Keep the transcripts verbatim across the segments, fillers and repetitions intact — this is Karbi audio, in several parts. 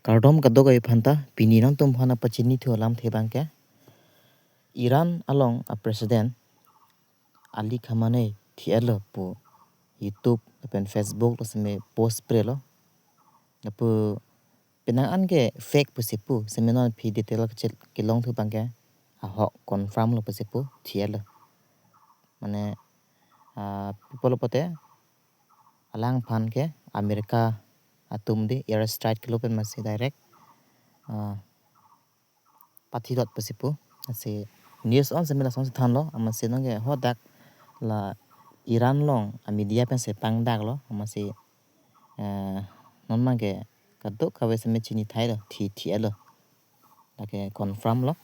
Kardom kadokave aphanta, pini nangtum aphan nangpachini thu alamthe abangke, Iran along a president Ali Khamenei thi-etlo pu YouTube lapen Facebook lo seme post prelo. Lapu penang an ke fake pusi pu, seme non aphi detail kachel kelong thu abangke ahok confirm lo pusi pu thi-etlo. Mane, ah, pi pulo pulote alangphan ke America atum dei air strike kelo pen masi direct, ah, pathilot pusi pu. Lasi news on seme lason si thanlo, amatsi nonke hadak la Iran along a media pensi pangdaklo, amatsi, eh, non abangke kadokave seme chini thailo, thi thi-etlo. Lake confirm lo.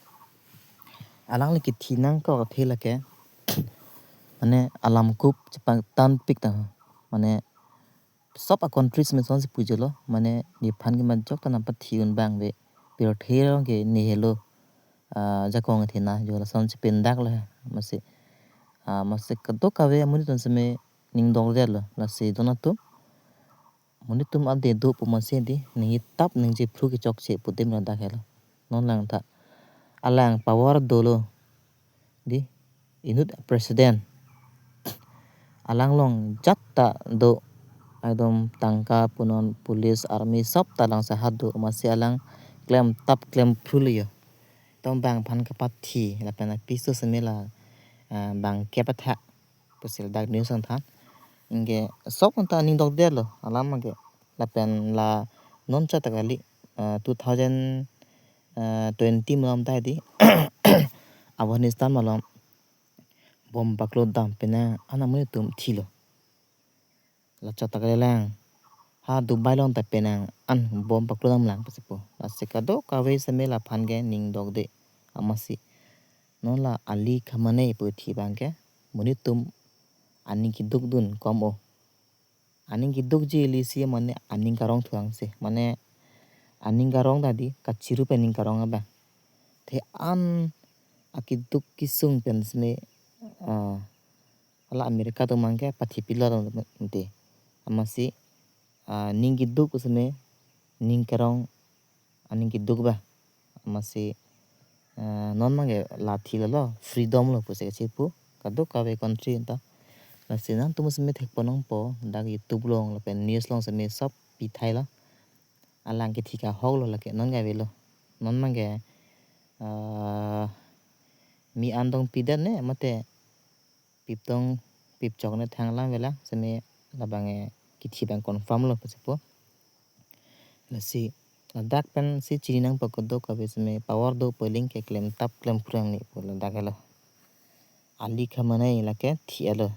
Alangli kithi nangkok athe lake, mane alam kup chepangtangpik ta, mane sop a countries me sonsi pujelo, mane nephan ke majok ta nangpathi un abang ave, pirthe along ke ne helo, ah, jakong thena jo lason si pindaklo he, masi, ah, masi kadokave amonit atum seme ning dokdetlo, lasi don atum, monit atum ade do pu masi dei, ningje tap ningje phru kechokche pu adim ladak helo. Non lang tha, alang power dolo dei, inut president. Alang along jat ta do, ekdom tangka punon, police, army sop ta along sehat do, amatsi alang klem tap klem phru lo jo. Tong abangphan kapathi lapen apiso seme la, ah, bang kep athak pusi ladak news nangthan. Anke sop anta ning dokdetlo alam abangke. Lapen la non chot ta kali, ah, two thousand, ah, twenty malom ta dei, Afghanistan malom bomb paklo dam penang an amonit atum thilo. La chot ta kali lang, ha Dubai along ta penang an bomb paklo dam lang pusi pu. Lasi kadokave seme laphan ke ning dokde, amatsi non la Ali Khamenei pu thi abangke monit atum aning keduk dun kom o. Aning kedukji ili si mane aning karong thu angse, mane aning karong ta dei, kachiru pen aning karong abang. Athe an akeduk kesung pen seme, ah, hala America atum abangke pathi pilo atum te. Amatsi, ah, ning keduk seme, ning karong aning keduk abang. Amatsi, ah, non abangke la thilolo, freedom lo pusi kachi pu, kadokave country ta. Lasi nangtum seme thekpon nangpo, dak YouTube along lapen news along seme sop pithailo. Alang kithi ke ahok lo lake, non ke avelo. Non abangke, ah, mi an tong pidet ne mate pip tong pip chok ne thang alam avelang, seme labang, eh, kithi abang confirm lo pusi pu. Lasi ladak pensi chini nangpo, kadokave seme power do pu aling ke klem tap klem phru ang ni pu ladak helo. Ali Khamenei lake thi-etlo.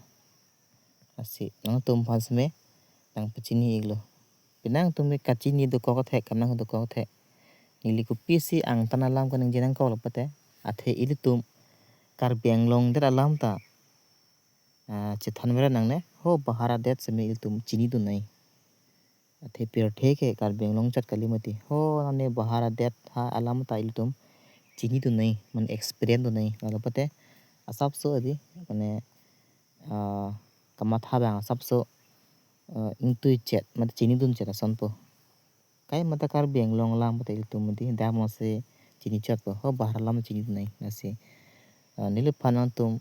Lasi nangtum aphan seme nangpachini iklo. Penang atum ke kachini dokok athek, kanang dokok athek. Neli kopisi angtan alam kaningje nangkok lo pulote, athe ilitum Karbi Anglong det alam ta, ah, chethan veren nangne, ho bahar adet seme ilitum chinidun nai. Athe pirthe ke Karbi Anglong chot kali mati. Ho nane bahar adet ha alam ta ilitum chinidun nai, mane experience dun nai. Lalo pulote asapso dei, mane, ah, kamatha abang asapso, ah, ingtui chet, mate chinidun chet asonpo. Kai mata Karbi Anglong alam pulote ilitum dei, dak masi chini chotpo, ho bahar alam chinidun nai. Lasi, ah, neliphan nangtum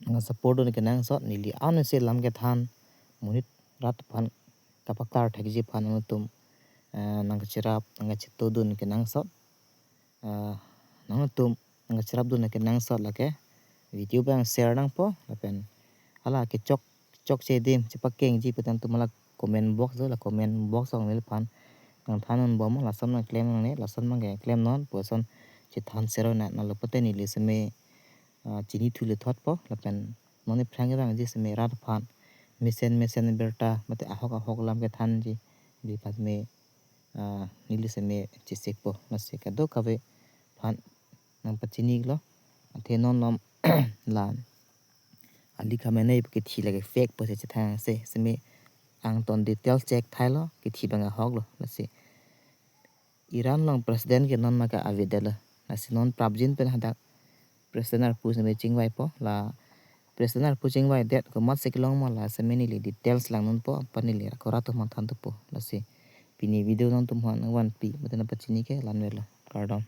nang support dun kenangsot, neli ansi lam kethan, monit rat aphan kapaktar thekji aphan nangtum, eh, nangkacherap, nangkacheto dun kenangsot. Eh, nangtum nangkacherap dun kenangsot lake video abang share nangpo, lapen hala kechok chokche adim chepakengji pu tangte hala comment box do, la comment box along neliphan nangthan unbom, lason nangklem nangne, lason nangklem non pu ason chethan share nang, lalo pulote neli seme, ah, chini thu le thotpo, lapen non aphrang abangji seme rat aphan mesen mesen birta mate ahok ahok alam kethanji, neliphan seme, ah, neli seme chesikpo, lasi kadokave aphan nangpachini iklo. Athe non non la Ali Khamenei pu kithi lake fake pusi chethang se, seme angton details check thailo, kithi abang ahok lo. Lasi Iran along president ke non abangke avedetlo. Lasi non prapjin pen hadak president arpu seme chingvaipo, la president arpu chingvaidet komatsi kelong ma la seme neli details lang nangpo, apot neli ako rat atum aphan than thupo. Lasi Pini video nangtum aphan nangvanpi, mate nangpachini ke la-an avelo. Kardom.